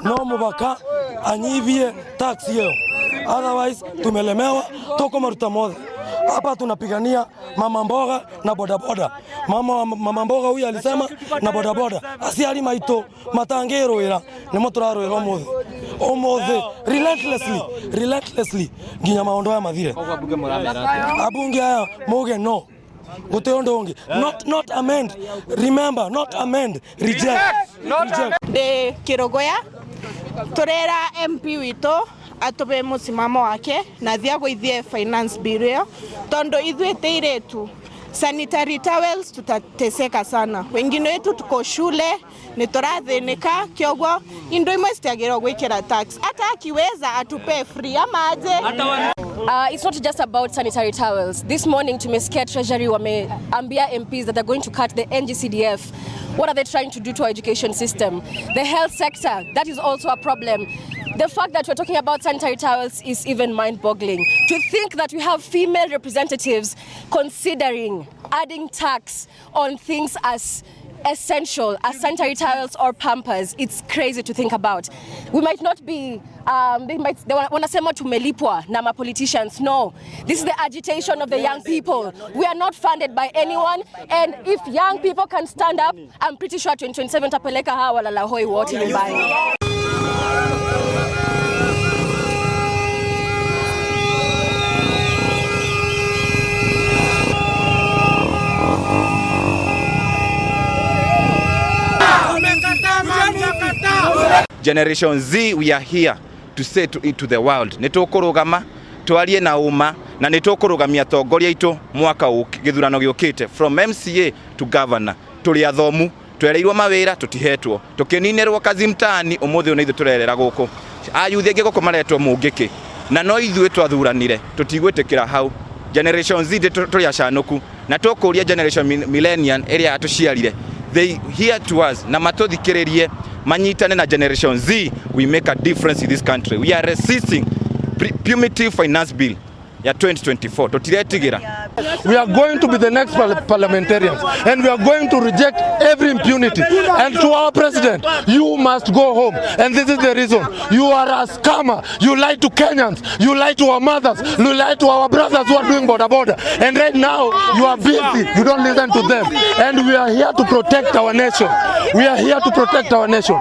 No mubaka anyivie tax hiyo, otherwise tumelemewa, toko maruta mothe hapa tunapigania mama mboga na bodaboda. Mama mboga huyu alisema na bodaboda aciari maitũ matangĩrũĩra nĩmo tũrarũĩra ũmũthĩ ũmũthĩ relentlessly relentlessly nginya maũndũ aya mathire. Abunge aya muge no gũtirĩ ũndũ ũngĩ, not amend, remember, not amend, reject, reject. Ndĩ Kĩrũgũya turera MP witũ atũbe mũsimamo wake na thiĩ agũithie finance bill ĩyo tondu ithuĩ tĩ sanitary towels tutateseka sana, wengine wetu tuko shule ni tũrathĩnĩka kĩoguo indo imwe citiagĩrĩirwo gwĩkĩra tax, hata akiweza atupe free ama aje. It's not just about sanitary towels. This morning tumesikia Treasury wameambia MPs that they're going to cut the NGCDF. What are they trying to do to our education system? The health sector, that is also a problem. The fact that we're talking about sanitary towels is even mind-boggling. To think that we have female representatives considering adding tax on things as essential as sanitary towels or pampers, it's crazy to think about. We might not be, they wanasema tumelipwa na ma politicians. No, this is the agitation of the young people. We are not funded by anyone, and if young people can stand up, I'm pretty sure 2027 tapeleka hawa walalahoi wote nyumbani. Generation Z, we are here to say to the world nĩ tũkũrũgama twarie na uma na nĩ tũkũrũgamia atongoria aitũ mwaka gĩthurano gĩũkĩte from MCA to governor. Tũrĩ athomu, twereirwo mawĩra tũtihetwo, tũkĩninĩrwo kazi mtaani, ũmũthĩ ũyũ nĩ ithuĩ tũrerera gũkũ. Ayuthi aingĩ gũkũ maretwo mũngĩkĩ na no ithuĩ twathuranire, tũtigwĩtĩkĩra hau. Generation Z tũrĩ acanũku na tũkũria generation millennial ĩrĩa yatũciarire, they hear to us na matũthikĩrĩrie manyitane na Generation Z. We make a difference in this country. We are resisting punitive finance bill ya 2024. Tũtiretigĩra. We are going to be the next parliamentarians and we are going to reject every impunity. And to our president, you must go home. And this is the reason. You are a scammer. You lie to Kenyans. You lie to our mothers. You lie to our brothers who are doing border border. And right now, you are busy. You don't listen to them. And we are here to protect our nation. We are here to protect our nation.